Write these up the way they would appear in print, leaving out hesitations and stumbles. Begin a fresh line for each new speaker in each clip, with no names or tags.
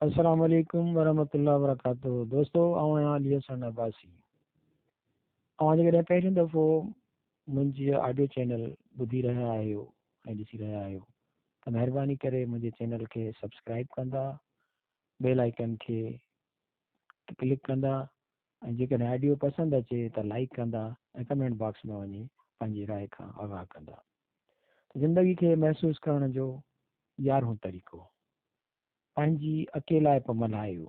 السلام عليڪم ورحمة الله وبرڪاته دوستو آئون آهيان علي حسن عباسي. اوهان جيڪڏهن پهريون دفعو منهنجي آڊيو چينل ٻڌي رهيا آهيو ۽ ڏسي رهيا آهيو ته مهرباني ڪري منهنجي چينل کي سبسڪرائب ڪندا، بيل آئيڪن کي ڪلڪ ڪندا ۽ جيڪڏهن آڊيو پسند اچي ته لائيڪ ڪندا ۽ ڪمينٽ باڪس ۾ وڃي پنهنجي راء کان آگاهه ڪندا. زندگي کي محسوس ڪرڻ جو يارهون طريقو پنهنجي اڪيلائپ ملهايو.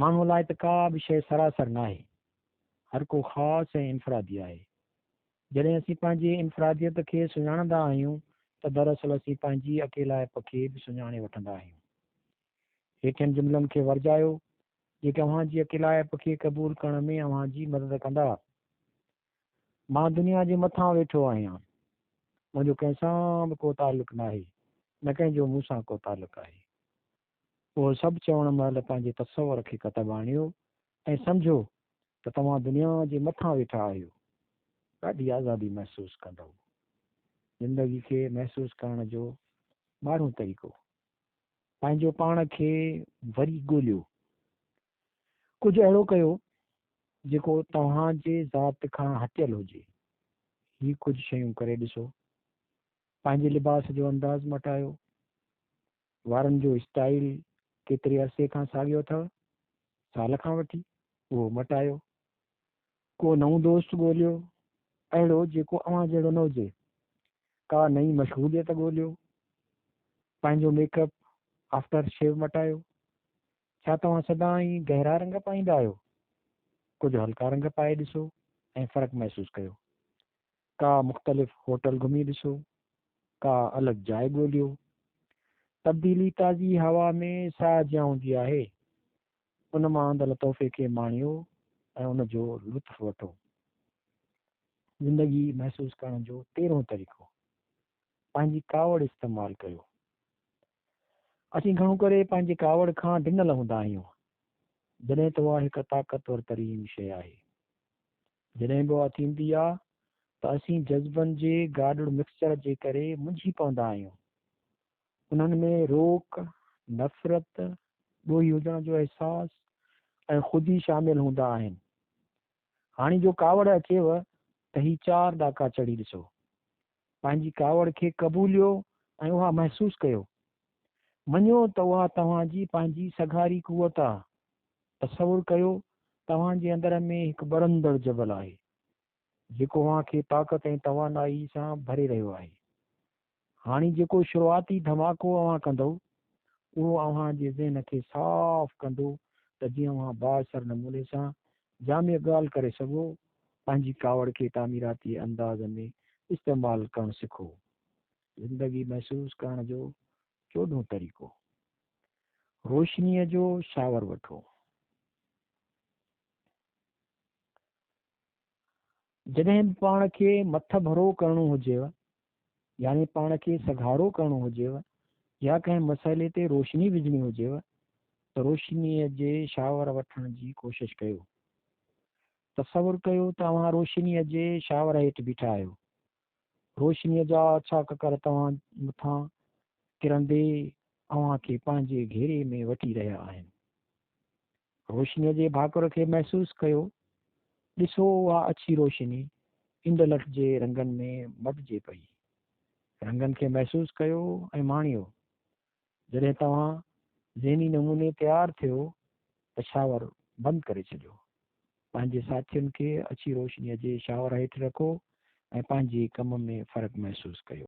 ماڻهوء لاء ته ڪا به شيء سراسر ناهي. هر ڪو خاص ۽ انفرادي آهي. جڏهن اسين پنهنجي انفراديت کي سڃاڻندا آهيون ته دراصل اسين پنهنجي اڪيلائپ کي به سڃاڻي وٺندا آهيون. هيٺين جملن کي ورجايو، جيڪي اوهان جي اڪيلائپ کي قبول ڪرڻ ۾ اوهان جي مدد ڪندا. مان دنيا جي مٿان ويٺو آهيان. منهنجو ڪنهن سان به ڪو تعلق ناهي، نه ڪنهن جو مون سان ڪو تعلق آهي. اهو سڀ چوڻ مهل پنهنجي تصور کي ڪتب آڻيو ۽ سمجهو ته توهان دنيا جي مٿان ويٺا آهيو. ڏاڍي آزادي محسوس ڪندؤ. زندگي کي محسوس ڪرڻ جو ٻارهون طريقو، پنهنجو پاڻ کي وري ڳوليو. ڪجهه اهڙو ڪيو جيڪو توهان جي ذات کان هٽيل هجي. هي ڪجهه شيون ڪري ڏسو. پنهنجي لباس جو انداز مٽايو. وارن جو اسٽائيل ڪيتري عرصي کان ساڳيو اٿئو؟ سال کان وٺي، اهو مٽايو. ڪو نئون دوست ڳوليو، اهڙو جيڪو اوهان جهڙو نه هجي. ڪا نئين مشغوليت ڳوليو. پنهنجو ميڪ اپ، آفٽر شيو مٽايو. ڇا توهان سدائين گهرا رنگ پائيندا آهيو؟ ڪجهه هلڪا رنگ پائي ڏسو ۽ فرق محسوس ڪيو. ڪا مختلف هوٽل گهمي ڏسو. ڪا الڳ جاء ڳوليو. تبديلي تازي هوا ۾ ساهه جيان هوندي آهي. ان مان آندل تحفي کي ماڻيو ۽ ان جو لطف وٺو. زندگي محسوس ڪرڻ جو تيرهون طريقو، پنهنجي ڪاوڙ استعمال ڪيو. اسين گهڻو ڪري پنهنجي ڪاوڙ کان ڊنل هوندا آهيون، جڏهن ته اها هڪ طاقتور ترين شيء آهي. جڏهن به اها ٿيندي آ ته اسين جذبن جي گاڏڙ مڪسچر جي ڪري منجهي پوندا آهيون. انهن ۾ روڪ، نفرت، ڏوهي هجڻ جو احساس ۽ خودي شامل هوندا آهن. هاڻي جو ڪاوڙ اچيو ته هي چار ڏاڪا چڙهي ڏسو. پنهنجي ڪاوڙ کي قبوليو ۽ اها محسوس ڪيو. مڃيو ته اها توهان جي پنهنجي سگهاري قوت آ. تصور ڪيو توهان جي اندر ۾ هڪ ٻرندڙ جبل آهي، جيڪو اوهان کي طاقت ۽ توانائي سان ڀري رهيو آهي. هاڻي جيڪو شروعاتي ڌماڪو اوهان ڪندؤ، اهو اوهان جي ذهن کي صاف ڪندو ته جيئن اوهان بااثر نموني سان جامع ڳالهه ڪري سگهو، پنهنجي ڪاوڙ کي تعميراتي انداز ۾ استعمال ڪرڻ سکو. زندگي محسوس ڪرڻ جو چوڏهون طريقو، روشنيء جو شاور وٺو. جڏهن به پاڻ کي مٿڀرو ڪرڻو هجيو يعني پاڻ کي سگهارو ڪرڻو هجيو يا ڪنهن مسئلي تي روشني وجهڻي هجيو ته روشنيء جي شاور وٺڻ جي ڪوشش ڪيو. تصور ڪيو ته اوهان روشنيء جي شاور هيٺ بيٺا آهيو. روشنيء جا اڇا ڪڪر توهان مٿان ڪرندي اوهان کي پنهنجي گهيري ۾ وٺي رهيا آهن. روشنيء جي ڀاڪر کي محسوس ڪيو. ڏسو اها اڇي روشني انڊلٺ جي رنگن ۾ مٽجي پئي. رنگن کي محسوس ڪيو ۽ ماڻيو. جڏهن توهان ذهني نموني تيار ٿيو ته شاور بند ڪري ڇڏيو. پنهنجي ساٿين کي اڇي روشنيء جي شاور هيٺ رکو ۽ پنهنجي ڪم ۾ فرق محسوس ڪيو.